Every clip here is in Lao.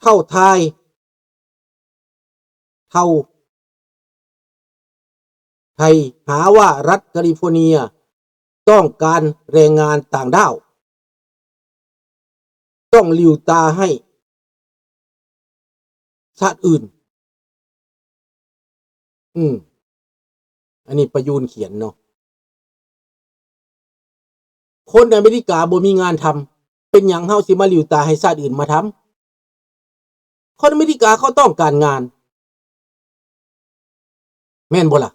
ເທົ່າທາຍ ເທົ່າໄທຫາວ່າລັດກາລິຟໍເນຍຕ້ອງການແຮງງານຕ່າງດ້າວ ຕ້ອງຫຼິວຕາໃຫ້ຊາດອື່ນ. ອືມ ອັນນີ້ປະຍູນຂຽນເນາະ. ຄົນອາເມລິກາບໍ່ມີງານທຳ ເປັນຫຍັງເຮົາຊິມາຫຼິວຕາໃຫ້ຊາດອື່ນມາທຳ? ຄົນອາເມລິກາເຂົາຕ້ອງການງານ ແມ່ນບໍ່ລະ?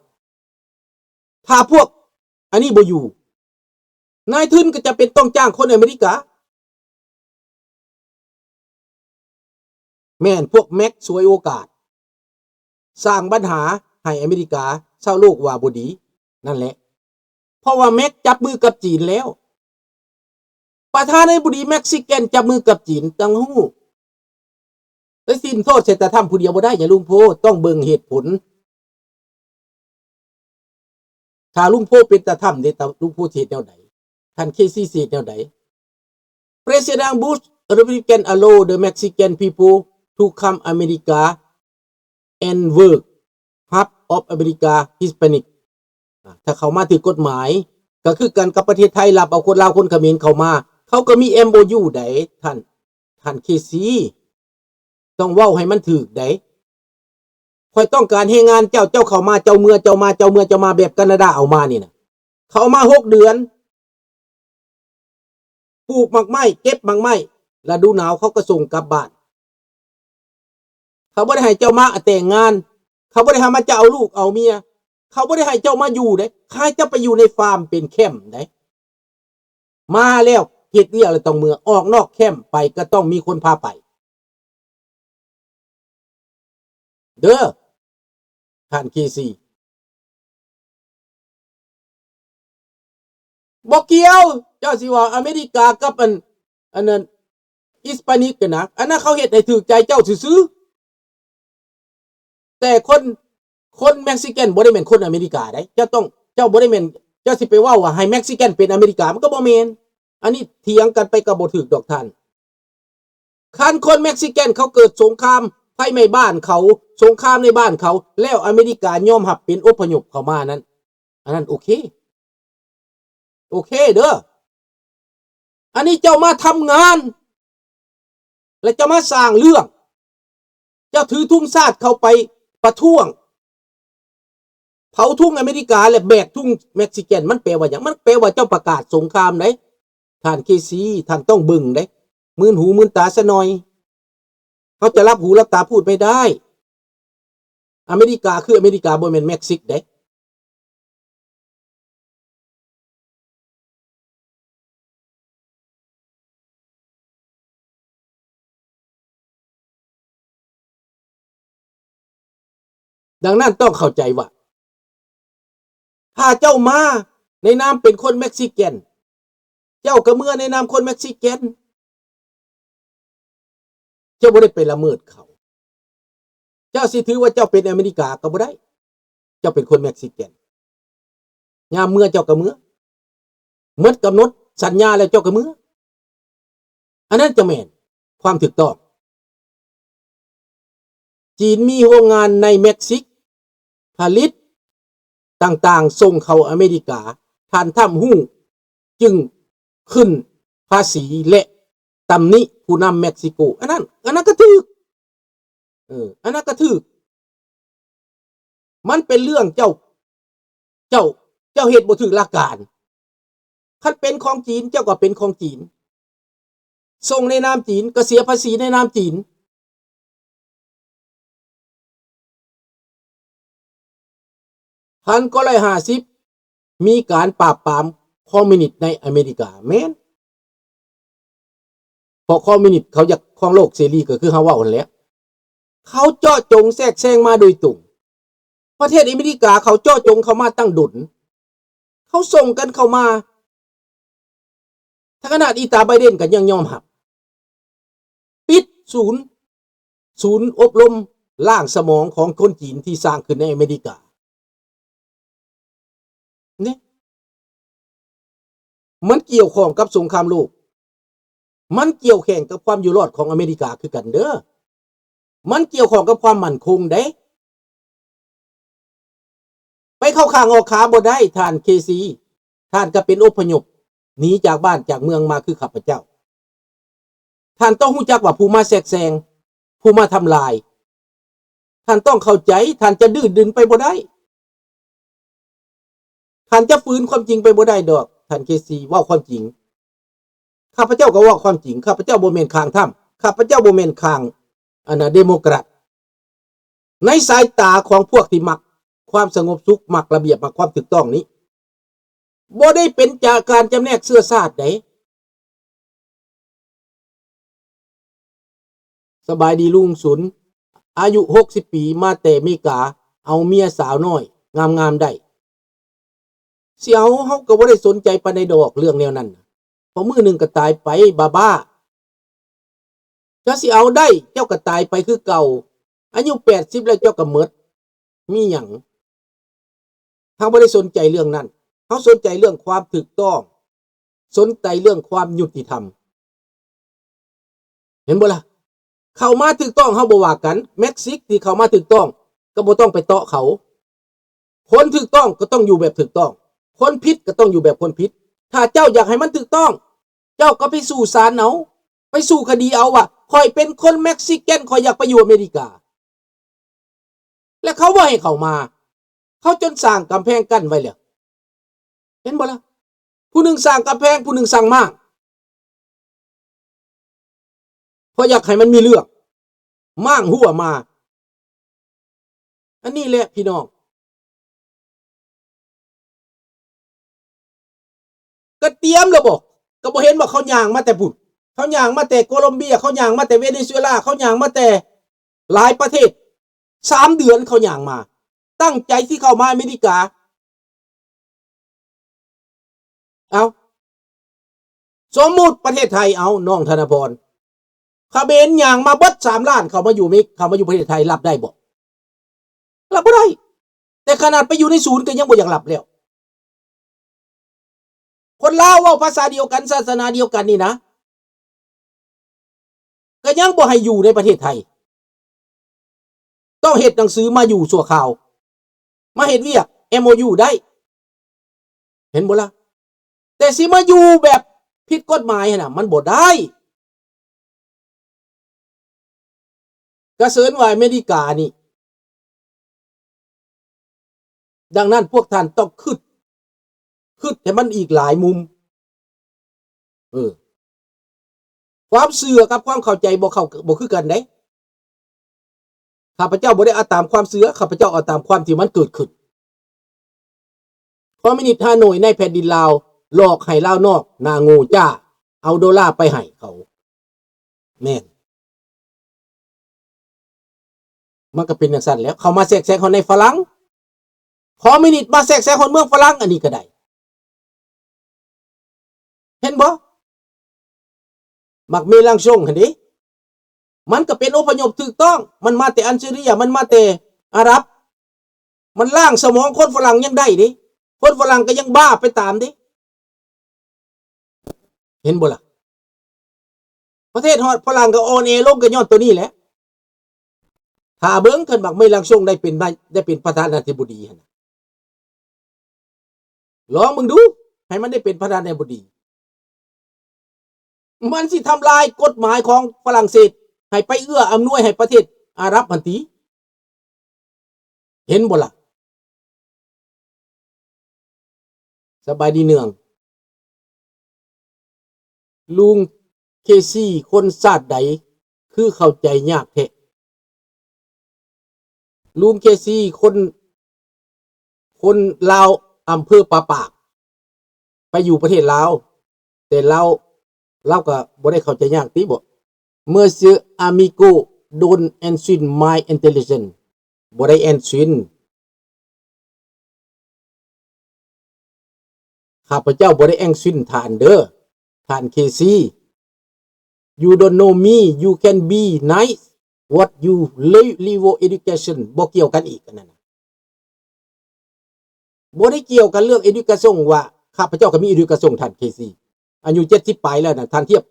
ຖ້າພວກອັນນີ້ບໍ່ຢູ່ ນາຍທຶນກໍຈຳເປັນຕ້ອງຈ້າງຄົນອາເມລິກາ. ແມ່ນພວກແມັກສວຍໂອກາດ ສ້າງບັນຫາໃຫ້ອາເມລິກາຊາວໂລກວ່າບໍ່ດີ ນັ້ນແຫຼະ. ເພາະວ່າແມັກຈັບມືກັບຈີນແລ້ວ ປະທານາທິບໍດີເມັກຊິກັນຈັບມືກັບຈີນ ຕ້ອງຮູ້. ໄປຖິ້ມໂທດໃສ່ຕາທຳຜູ້ດຽວບໍ່ໄດ້ ຢ່າລຸງໂພ ຕ້ອງເບິ່ງເຫດຜົນ. ຖ້າລຸງໂພເປັນຕາທຳເດ ຕາ ລຸງໂພຊິເຮັດແນວໃດ? ທ່ານເຄຊີຊິເຮັດແນວໃດ? President Bush Republican allow the Mexican people to come America and work half of America Hispanic. ອາ ຖ້າເຂົ້າມາຖືກກົດໝາຍ ກໍຄືກັນກັບປະເທດໄທ ຮັບເອົາຄົນລາວຄົນຂະເໝນເຂົ້າມາ ເຂົາກໍມີເອັມໂອຢູໃດ໋ ທ່ານ ທ່ານເຄຊີ ຕ້ອງເວົ້າໃຫ້ມັນຖືກໃດ໋. ຂ້ອຍຕ້ອງການແຮງງານເຈົ້າ ເຈົ້າເຂົ້າມາ ເຈົ້າເມືອ ເຈົ້າມາ ເຈົ້າເມືອ ເຈົ້າມາ ແບບການາດາເອົາມານີ້ນະ ເຂົາເອົາມາຫົກເດືອນ ປູກໝາກໄມ້ ເກັບໝາກໄມ້ ລະດູໜາວເຂົາກໍສົ່ງກັບບ້ານ. ເຂົາບໍ່ໄດ້ໃຫ້ເຈົ້າມາແຕ່ງງານ ເຂົາບໍ່ໄດ້ໃຫ້ມາເຈົ້າເອົາລູກເອົາເມຍ ເຂົາບໍ່ໄດ້ໃຫ້ເຈົ້າມາຢູ່ເດ້ ເຂົາໃຫ້ເຈົ້າໄປຢູ່ໃນຟາມເປັນແຄມເດ້. ມາແລ້ວເຮັດວຽກແລ້ວຕ້ອງເມືອ ອອກນອກແຄມໄປກໍຕ້ອງມີຄົນພາໄປເດີ ທ່ານເຄຊີ. ບໍ່ກ່ຽວ ເຈົ້າຊິວ່າອາເມລິກາກັບອັນ ອັນນັ້ນ Hispanic ຫັ້ນນະ ອັນນັ້ນເຂົາເຮັດໃຫ້ຖືກໃຈເຈົ້າຊື່ໆ ແຕ່ຄົນ ຄົນເມັກຊິກັນບໍ່ໄດ້ແມ່ນຄົນອາເມລິກາໃດ໋ ເຈົ້າຕ້ອງ ເຈົ້າບໍ່ໄດ້ແມ່ນ ເຈົ້າຊິໄປເວົ້າວ່າໃຫ້ເມັກຊິກັນເປັນອາເມລິກາ ມັນກໍບໍ່ແມ່ນ. ອັນນີ້ຖຽງກັນໄປກໍບໍ່ຖືກດອກທ່ານ. ຄັນຄົນເມັກຊິກັນເຂົາເກີດສົງຄາມ ໄຟໄໝ້ບ້ານເຂົາ ສົງຄາມໃນບ້ານເຂົາ ແລ້ວອາເມລິກາຍອມຮັບເປັນອົບພະຍົບເຂົ້າມານັ້ນ ອັນນັ້ນໂອເຄ ໂອເຄເດີ. ອັນນີ້ເຈົ້າມາທຳງານ ແລະເຈົ້າມາສ້າງເລື່ອງ ເຈົ້າຖືທຸງຊາດເຂົ້າໄປປະທ້ວງ ເຜົາທຸງອາເມລິກາ ແລະແບກທຸງເມັກຊິກັນ ມັນແປວ່າຫຍັງ? ມັນແປວ່າເຈົ້າປະກາດສົງຄາມເດ້ ທ່ານເຄຊີ ທ່ານຕ້ອງເບິ່ງເດ້ ມື່ນຫູມື່ນຕາຊະໜ່ອຍ. ເຮົາຈະຫຼັບຫູຫຼັບຕາ ພູດໄມ່ໄດ້. ອາເມລິກາຄືອາເມລິກາ ບໍ່ແມ່ນເມັກຊິກເດ້. ດັ່ງນັ້ນຕ້ອງເຂົ້າໃຈວ່າ ຖ້າເຈົ້າມາໃນນາມເປັນຄົນເມັກຊິກັນ ເຈົ້າກໍເມືອໃນນາມຄົນເມັກຊິກັນ ເຈົ້າບໍ່ໄດ້ໄປລະເມີດເຂົາ. ເຈົ້າຊິຖືວ່າເຈົ້າເປັນອາເມລິກາກໍບໍ່ໄດ້. ເຈົ້າເປັນຄົນເມັກຊິກັນ. ຍາມເມືອເຈົ້າກໍເມືອ. ໝົດກຳນົດສັນຍາແລ້ວເຈົ້າກໍເມືອ. ອັນນັ້ນຈະແມ່ນຄວາມຖືກຕ້ອງ. ຈີນມີໂຮງງານໃນເມັກຊິກ ຜະລິດຕ່າງໆ ສົ່ງເຂົ້າອາເມລິກາ. ທ່ານທຳຮູ້ ຈຶ່ງຂຶ້ນພາສີ ແລະ ຕຳໜິຜູ້ນຳເມັກຊິໂກ. ອັນນັ້ນ ອັນນັ້ນກໍຖືກ. ເອີ ອັນນັ້ນກໍຖືກ. ມັນເປັນເລື່ອງເຈົ້າ ເຈົ້າ ເຈົ້າເຮັດບໍ່ຖືກຫຼັກການ. ຄັນເປັນຂອງຈີນ ເຈົ້າກໍເປັນຂອງຈີນ. ສົ່ງໃນນາມຈີນ ກໍເສຍພາສີໃນນາມຈີນ. ພັນເກົ້າຮ້ອຍຫ້າສິບ ມີການປາບປາມຄອມມິວນິດໃນອາເມລິກາ. ແມ່ນ. ເພາະຄອມມິວນິດເຂົາຢາກຄອງໂລກເສລີ ກໍຄືເຮົາເວົ້າຫັ້ນແຫຼະ. ເຂົາເຈາະຈົງແຊກແຊງມາໂດຍຕົງ. ປະເທດອາເມລິກາເຂົາເຈາະຈົງເຂົ້າມາຕັ້ງດົນ. ເຂົາສົ່ງກັນເຂົ້າມາ. ຖ້າຂະໜາດອີຕາໄບເດນກໍຍັງຍອມຮັບ ປິດສູນ ສູນອົບຮົມລ້າງສະໝອງຂອງຄົນຈີນທີ່ສ້າງຂຶ້ນໃນອາເມລິກາ. ນີ້ ມັນກ່ຽວຂ້ອງກັບສົງຄາມໂລກ. ມັນກ່ຽວແຂ່ງກັບຄວາມຢູ່ລອດຂອງອາເມລິກາຄືກັນເດີ. ມັນກ່ຽວຂ້ອງກັບຄວາມໝັ້ນຄົງເດ້. ໄປເຂົ້າຂ້າງອອກຂາບໍ່ໄດ້ ທ່ານເຄຊີ. ທ່ານກໍເປັນອົບພະຍົບໜີຈາກບ້ານຈາກເມືອງມາຄືຂ້າພະເຈົ້າ. ທ່ານຕ້ອງຮູ້ຈັກວ່າຜູ້ມາແຊກແຊງ, ຜູ້ມາທຳລາຍ. ທ່ານຕ້ອງເຂົ້າໃຈ, ທ່ານຈະດື້ດຶງໄປບໍ່ໄດ້. ທ່ານຈະຝືນຄວາມຈິງໄປບໍ່ໄດ້ດອກ. ທ່ານເຄຊີ ເວົ້າຄວາມຈິງ. ຂ້າພະເຈົ້າກໍເວົ້າຄວາມຈິງ. ຂ້າພະເຈົ້າບໍ່ແມ່ນຂ້າງທຳ. ຂ້າພະເຈົ້າບໍ່ແມ່ນຂ້າງ ອັນນ່າ ເດໂມແຄຣັດ. ໃນສາຍຕາຂອງພວກທີ່ມັກຄວາມສະຫງົບສຸກ, ມັກລະບຽບ, ມັກຄວາມຖືກຕ້ອງນີ້ ບໍ່ໄດ້ເປັນຈາກການຈຳແນກເຊື້ອຊາດໃດ. ສະບາຍດີລຸງສຸນ, ອາຍຸຫົກສິບປີ ມາແຕ່ເມກາ, ເອົາເມຍສາວນ້ອຍງາມໆໄດ້. ຊິເອົາ ເຮົາກໍບໍ່ໄດ້ສົນໃຈປານໃດດອກເລື່ອງແນວນັ້ນນະ, ເພາະມື້ໜຶ່ງກໍຕາຍໄປ ບ້າໆ. ເຈົ້າຊິເອົາໄດ້ ເຈົ້າກໍຕາຍໄປຄືເກົ່າ. ອາຍຸແປດສິບແລ້ວ ເຈົ້າກໍໝົດ. ມີຫຍັງ? ເຮົາບໍ່ໄດ້ສົນໃຈເລື່ອງນັ້ນ. ເຮົາສົນໃຈເລື່ອງຄວາມຖືກຕ້ອງ, ສົນໃຈເລື່ອງຄວາມຍຸຕິທຳ. ເຫັນບໍ່ລະ? ເຂົ້າມາຖືກຕ້ອງເຮົາບໍ່ວ່າກັນ, ເມັກຊິກທີ່ເຂົ້າມາຖືກຕ້ອງກໍບໍ່ຕ້ອງໄປເຕາະເຂົາ. ຄົນຖືກຕ້ອງກໍຕ້ອງຢູ່ແບບຖືກຕ້ອງ, ຄົນຜິດກໍຕ້ອງຢູ່ແບບຄົນຜິດ. ຖ້າເຈົ້າຢາກໃຫ້ມັນຖືກຕ້ອງ, ເຈົ້າກໍໄປສູ້ສານເອົາ, ໄປສູ້ຄະດີເອົາວ່າ ຂ້ອຍເປັນຄົນເມັກຊິກັນ, ຂ້ອຍຢາກໄປຢູ່ອາເມລິກາ. ແລະເຂົາບໍ່ໃຫ້ເຂົ້າມາ, ເຂົາຈົນສ້າງກຳແພງກັ້ນໄວ້ແລ້ວ. ເຫັນບໍ່ລະ? ຜູ້ໜຶ່ງສ້າງກຳແພງ, ຜູ້ໜຶ່ງສ້າງມ້າງ, ເພາະຢາກໃຫ້ມັນມີເລື່ອງ, ມ້າງຮົ້ວມາ. ອັນນີ້ແຫຼະພີ່ນ້ອງ, ກະຕຽມແລ້ວບໍ? ກະບໍ່ເຫັນວ່າເຂົາຍ່າງມາແຕ່ພຸ້ນ, ເຂົາຍ່າງມາແຕ່ໂກລອມເບຍ, ເຂົາຍ່າງມາແຕ່ເວເນຊູເອລາ, ເຂົາຍ່າງມາແຕ່ຫຼາຍປະເທດ. ສາມເດືອນເຂົາຍ່າງມາ, ຕັ້ງໃຈຊິເຂົ້າມາອາເມລິກາ. ເອົາ, ສົມມຸດປະເທດໄທ, ເອົາ, ນ້ອງທະນະພອນ, ຂະເໝນຍ່າງມາເບິດສາມລ້ານ ເຂົ້າມາຢູ່ເມກ, ເຂົ້າມາຢູ່ປະເທດໄທ ຮັບໄດ້ບໍ່? ຮັບບໍ່ໄດ້. ແຕ່ຂະໜາດໄປຢູ່ໃນສູນກໍຍັງບໍ່ຢາກຮັບແລ້ວ. ຄົນລາວເວົ້າພາສາດຽວກັນ, ສາສະໜາດຽວກັນນີ້ນະ, ກໍຍັງບໍ່ໃຫ້ຢູ່ໃນປະເທດໄທ. ຕ້ອງເຮັດໜັງສືມາຢູ່ຊົ່ວຄາວ, ມາເຮັດວຽກ ເອັມໂອຢູ ໄດ້. ເຫັນບໍ່ລະ? ແຕ່ຊິມາຢູ່ແບບຜິດກົດໝາຍຫັ້ນນະ, ມັນບໍ່ໄດ້. ກະເຊີນວ່າອາເມລິການີ້. ດັ່ງນັ້ນພວກທ່ານຕ້ອງຄິດ, ຄິດໃຫ້ມັນອີກຫຼາຍມຸມ. ເອີ, ຄວາມເຊື່ອກັບຄວາມເຂົ້າໃຈບໍ່ເຂົ້າ, ບໍ່ຄືກັນເດ້. ຂ້າພະເຈົ້າບໍ່ໄດ້ເອົາຕາມຄວາມເຊື່ອ, ຂ້າພະເຈົ້າເອົາຕາມຄວາມທີ່ມັນເກີດຂຶ້ນ. ຄອມມິວນິດຮາໂໜຍໃນແຜ່ນດິນລາວ ຫຼອກໃຫ້ລາວນອກໜ້າໂງ່ຈ້າ, ເອົາໂດລາໄປໃຫ້ເຂົາ. ແມ່ນ. ມັນກໍເປັນຈັ່ງຊັ້ນແຫຼະ. ເຂົາມາແຊກແຊງເຮົາໃນຝຣັ່ງ, ຄອມມິວນິດມາແຊກແຊງຮອດເມືອງຝຣັ່ງ, ອັນນີ້ກໍໄດ້. ເຫັນບໍ່? ບັກເມລັງຊົງຫັ້ນເດ, ມັນກໍເປັນອົບພະຍົບຖືກຕ້ອງ, ມັນມາແຕ່ອາເຈເຣຍ, ມັນມາແຕ່ອາຣັບ, ມັນລ້າງສະໝອງຄົນຝຣັ່ງຍັງໄດ້ເດ, ຄົນຝຣັ່ງກໍຍັງບ້າໄປຕາມເດ. ເຫັນບໍ່ລະ? ປະເທດຮອດຝຣັ່ງກໍອ່ອນແອລົງ ກໍຍ້ອນໂຕນີ້ແຫຼະ. ຖ້າເບິ່ງ ຄັນບັກເມລັງຊົງໄດ້ເປັນນາຍ, ໄດ້ເປັນປະທານາທິບໍດີຫັ້ນນະ, ລອງເບິ່ງດູ, ໃຫ້ມັນໄດ້ເປັນປະທານາທິບໍດີ, ມັນຊິທຳລາຍກົດໝາຍຂອງຝຣັ່ງເສດ ໃຫ້ໄປເອື້ອອຳນວຍໃຫ້ປະເທດອາຣັບຫັ້ນຕິ. ເຫັນບໍ່ລະ? ສະບາຍດີເນືອງ. ລຸງເຄຊີ ຄົນຊາດໃດຄືເຂົ້າໃຈຍາກແທ້? ລຸງເຄຊີ ຄົນ, ຄົນລາວ ອຳເພີປາປາກ. ໄປຢູ່ປະເທດລາວ, ແຕ່ລາວ, ລາວກໍບໍ່ໄດ້ເຂົ້າໃຈຍາກຕິບໍ? Monsieur Amico, don't insult my intelligence. ບໍ່ໄດ້ insult. ຂ້າພະເຈົ້າບໍ່ໄດ້ insult ທ່ານເດີ, ທ່ານເຄຊີ. You don't know me, you can be nice. What you le-, level education ບໍ່ກ່ຽວກັນອີກ ອັນນັ້ນນະ. ບໍ່ໄດ້ກ່ຽວກັນເລື່ອງ education ວ່າຂ້າພະເຈົ້າກໍມີ education ທ່ານເຄຊີ ອາຍຸເຈັດສິບປາຍແລ້ວນະ, ທ່ານທຽບ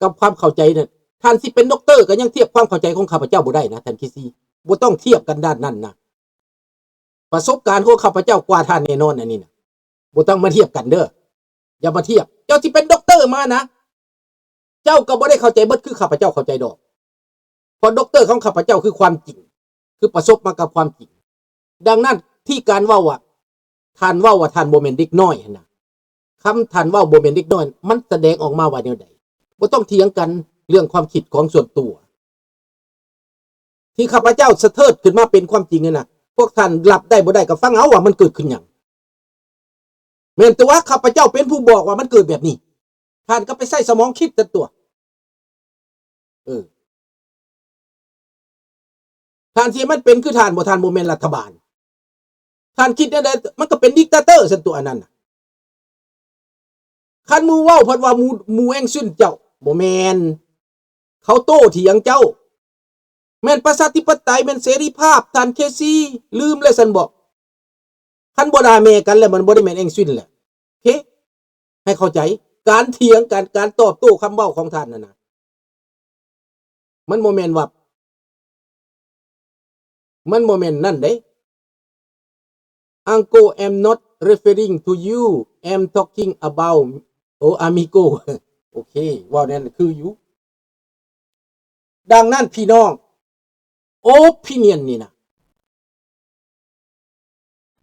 ກັບຄວາມເຂົ້າໃຈນັ້ນ ທ່ານຊິເປັນດັອກເຕີກໍຍັງທຽບຄວາມເຂົ້າໃຈຂອງຂ້າພະເຈົ້າບໍ່ໄດ້ນະ ທ່ານເຄຊີ. ບໍ່ຕ້ອງທຽບກັນດ້ານນັ້ນນະ. ປະສົບການຂອງຂ້າພະເຈົ້າກວ່າທ່ານແນ່ນອນອັນນີ້ນະ. ບໍ່ຕ້ອງມາທຽບກັນເດີ້. ຢ່າມາທຽບ. ເຈົ້າຊິເປັນດັອກເຕີມານະ ເຈົ້າກໍບໍ່ໄດ້ເຂົ້າໃຈເບິດຄືຂ້າພະເຈົ້າເຂົ້າໃຈດອກ. ເພາະດັອກເຕີຂອງຂ້າພະເຈົ້າຄືຄວາມຈິງ, ຄືປະສົບມາກັບຄວາມຈິງ. ດັ່ງນັ້ນ ທີ່ການເວົ້າວ່າ ທ່ານເວົ້າວ່າທ່ານບໍ່ແມ່ນເດັກນ້ອຍຫັ້ນນະ, ຄຳທ່ານເວົ້າບໍ່ແມ່ນເດັກນ້ອຍ ມັນສະແດງອອກມາວ່າແນວໃດ? ບໍ່ຕ້ອງຖຽງກັນເລື່ອງຄວາມຄິດຂອງສ່ວນຕົວ. ທີ່ຂ້າພະເຈົ້າສະເທີດຂຶ້ນມາເປັນຄວາມຈິງຫັ້ນນະ, ພວກທ່ານຮັບໄດ້ບໍ່ໄດ້ກໍຟັງເອົາວ່າມັນເກີດຂຶ້ນຫຍັງ. ແມ່ນຕົວະ ຂ້າພະເຈົ້າເປັນຜູ້ບອກວ່າມັນເກີດແບບນີ້. ທ່ານກໍໄປໃຊ້ສະໝອງຄິດຊະຕົວະ. ເອີ ທ່ານຊິໃຫ້ມັນເປັນຄືທ່ານບໍ່? ທ່ານບໍ່ແມ່ນລັດຖະບານ. ທ່ານຄິດແນວໃດ ມັນກໍເປັນດິກຕາເຕີຊັ້ນຕົວະ ອັນນັ້ນນະ. ຄັນໝູ່ເວົ້າພັດວ່າໝູ່ ໝູ່ແອງຊຶນເຈົ້າ. ບໍ່ແມ່ນ. ເຂົາໂຕ້ຖຽງເຈົ້າ. ແມ່ນປະຊາທິປະໄຕ, ແມ່ນເສລີພາບ. ທ່ານເຄຊີ ລືມແລ້ວຊັ້ນບໍ? ຄັນບໍ່ດ່າແມ່ກັນແລ້ວ ມັນບໍ່ໄດ້ແມ່ນແອງຊຶນແຫຼະ. ໂອເຄ ໃຫ້ເຂົ້າໃຈ. ການຖຽງກັນ, ການຕອບໂຕ້ຄຳເວົ້າຂອງທ່ານນັ້ນນະ ມັນບໍ່ແມ່ນວ່າ ມັນບໍ່ແມ່ນນັ້ນເດ້. Uncle, I'm not referring to you. I'm talking about, oh, amigo. ໂອເຄ ເວົ້າແນວນັ້ນຄືຢູ່. ດັ່ງນັ້ນພີ່ນ້ອງ opinion ນີ້ນະ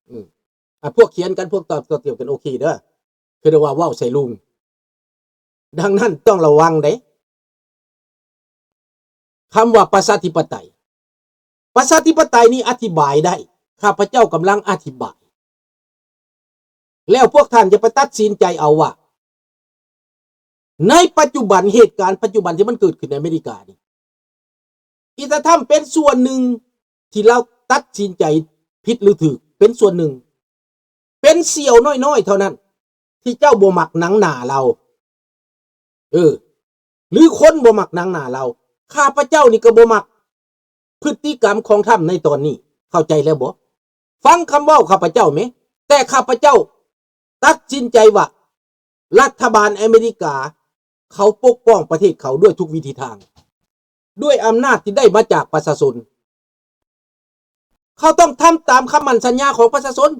ອືມ ອາ ພວກຂຽນກັນ ພວກຕອບໂຕ້ຖຽງກັນ ໂອເຄເດີ້. ຄືໄດ້ວ່າເວົ້າໃສ່ລຸງ. ດັ່ງນັ້ນຕ້ອງລະວັງເດ້. ຄຳວ່າປະຊາທິປະໄຕ, ປະຊາທິປະໄຕນີ້ອະທິບາຍໄດ້, ຂ້າພະເຈົ້າກຳລັງອະທິບາຍ. ແລ້ວພວກທ່ານຈະໄປຕັດສິນໃຈເອົາວ່າ ໃນປັດຈຸບັນ, ເຫດການປັດຈຸບັນທີ່ມັນເກີດຂຶ້ນໃນອາເມລິການີ້, ອີຕາທຳເປັນສ່ວນໜຶ່ງທີ່ລາວຕັດສິນໃຈຜິດຫຼືຖືກ, ເປັນສ່ວນໜຶ່ງ, ເປັນສ່ຽວນ້ອຍໆເທົ່ານັ້ນທີ່ເຈົ້າບໍ່ມັກໜັງໜ້າລາວ. ເອີ ຫຼືຄົນບໍ່ມັກໜັງໜ້າລາວ. ຂ້າພະເຈົ້ານີ້ກໍບໍ່ມັກ ພຶດຕິກຳຂອງທ່ານໃນຕອນນີ້ ເຂົ້າໃຈແລ້ວບໍ່? ຟັງຄຳເວົ້າຂ້າພະເຈົ້າແມ. ແຕ່ຂ້າພະເຈົ້າຕັດສິນໃຈວ່າ ລັດຖະບານອາເມລິກາ ເຂົາປົກປ້ອງປະເທດເຂົາດ້ວຍທຸກວິທີທາງ ດ້ວຍອຳນາດທີ່ໄດ້ມາຈາກປະຊາຊົນ. ເຂົາຕ້ອງທຳຕາມຄຳໝັ້ນສັນຍາຂອງປະຊາຊົນ.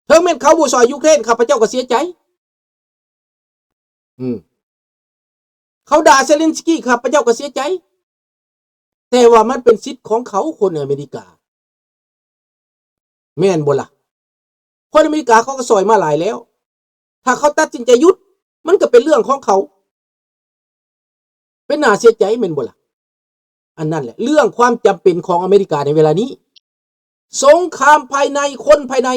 ເຖິງແມ່ນເຂົາບໍ່ຊ່ອຍຢູເຄຣນ ຂ້າພະເຈົ້າກໍເສຍໃຈ. ອືມ ເຂົາດ່າເຊເລັນສກີ ຂ້າພະເຈົ້າກໍເສຍໃຈ. ແຕ່ວ່າມັນເປັນສິດຂອງເຂົາ ຄົນອາເມລິກາ ແມ່ນບໍ່ລະ? ຄົນອາເມລິກາເຂົາກໍຊ່ອຍມາຫຼາຍແລ້ວ. ຖ້າເຂົາຕັດສິນໃຈຢຸດ ມັນກໍເປັນເລື່ອງຂອງເຂົາ. ເປັນໜ້າເສຍໃຈແມ່ນບໍ່ລະ? ອັນນັ້ນແຫຼະ ເລື່ອງຄວາມຈຳເປັນຂອງອາເມລິກາໃນເວລານີ້. ສົງຄາມພາຍໃນ, ຄົນພາຍໃນ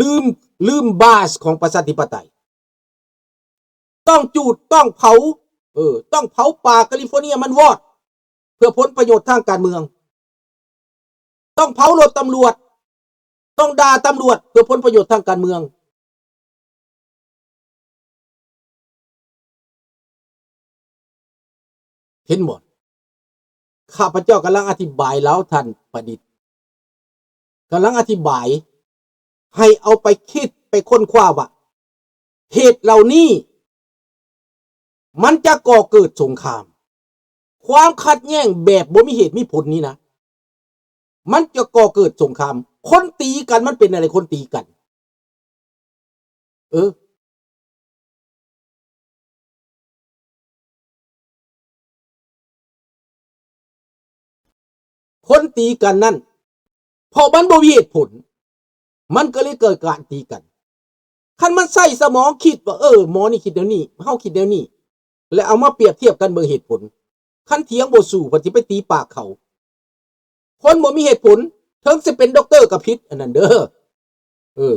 ລືມ, ລືມບາສຂອງປະຊາທິປະໄຕ. ຕ້ອງຈູດ, ຕ້ອງເຜົາ, ເອີ, ຕ້ອງເຜົາປ່າກາລິຟໍເນຍມັນວອດ ເພື່ອຜົນປະໂຫຍດທາງການເມືອງ. ຕ້ອງເຜົາລົດຕຳຫຼວດ, ຕ້ອງດ່າຕຳຫຼວດເພື່ອຜົນປະໂຫຍດທາງການເມືອງ. ເຫັນບໍ່? ຂ້າພະເຈົ້າກຳລັງອະທິບາຍລາວ ທ່ານປະດິດ, ກຳລັງອະທິບາຍໃຫ້ເອົາໄປຄິດ, ໄປຄົ້ນຄວ້າວ່າ ເຫດເຫຼົ່ານີ້ ມັນຈະກໍ່ເກີດສົງຄາມ, ຄວາມຂັດແຍ່ງແບບບໍ່ມີເຫດມີຜົນນີ້ນະ, ມັນຈະກໍ່ເກີດສົງຄາມ. ຄົນຕີກັນ ມັນເປັນແນວໃດ ຄົນຕີກັນ? ເອີ ຄົນຕີກັນນັ້ນ ເພາະມັນບໍ່ມີເຫດຜົນ ມັນກໍເລີຍເກີດການຕີກັນ. ຄັນມັນໃຊ້ສະໝອງຄິດວ່າ ເອີ ໝໍນີ້ຄິດແນວນີ້ ເຮົາຄິດແນວນີ້ ແລ້ວເອົາມາປຽບທຽບກັນເບິ່ງເຫດຜົນ, ຄັນຖຽງບໍ່ສູ້ ເພິ່ນຊິໄປຕີປາກເຂົາ. ຄົນບໍ່ມີເຫດຜົນ ເຖິງຊິເປັນດັອກເຕີກໍຜິດ ອັນນັ້ນເດີ້. ເອີ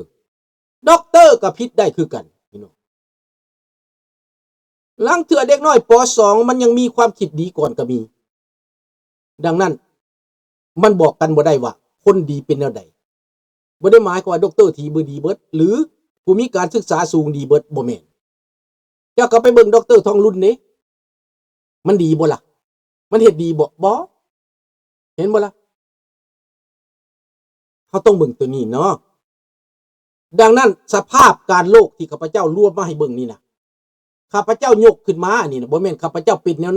ດັອກເຕີກໍຜິດໄດ້ຄືກັນພີ່ນ້ອງ. ລາງເທື່ອເດັກນ້ອຍ ປໍສອງ ມັນຍັງມີຄວາມຄິດດີກ່ອນກໍມີ. ດັ່ງນັ້ນ ມັນບອກກັນບໍ່ໄດ້ວ່າຄົນດີເປັນແນວໃດ. ບໍ່ໄດ້ໝາຍຄວາມວ່າດັອກເຕີທີ່ດີເບິດ ຫຼື ຜູ້ມີການສຶກສາສູງດີເບິດ, ບໍ່ແມ່ນ. ເຈົ້າກໍໄປເບິ່ງດັອກເຕີທອງລຸນເດ້ ມັນດີບໍ່ລະ? ມັນເຮັດດີບໍ່? ບໍ່. ເຫັນບໍ່ລະ? ເຮົາຕ້ອງເບິ່ງໂຕນີ້ເນາະ. ດັ່ງນັ້ນ ສະພາບການໂລກທີ່ຂ້າພະເຈົ້າລວມມາໃຫ້ເບິ່ງນີ້ນະ, ຂ້າພະເຈົ້າຍົກຂຶ້ນມາອັນນີ້ນະ ບໍ່ແມ່ນຂ້າພະເຈົ້າເປັນແນວ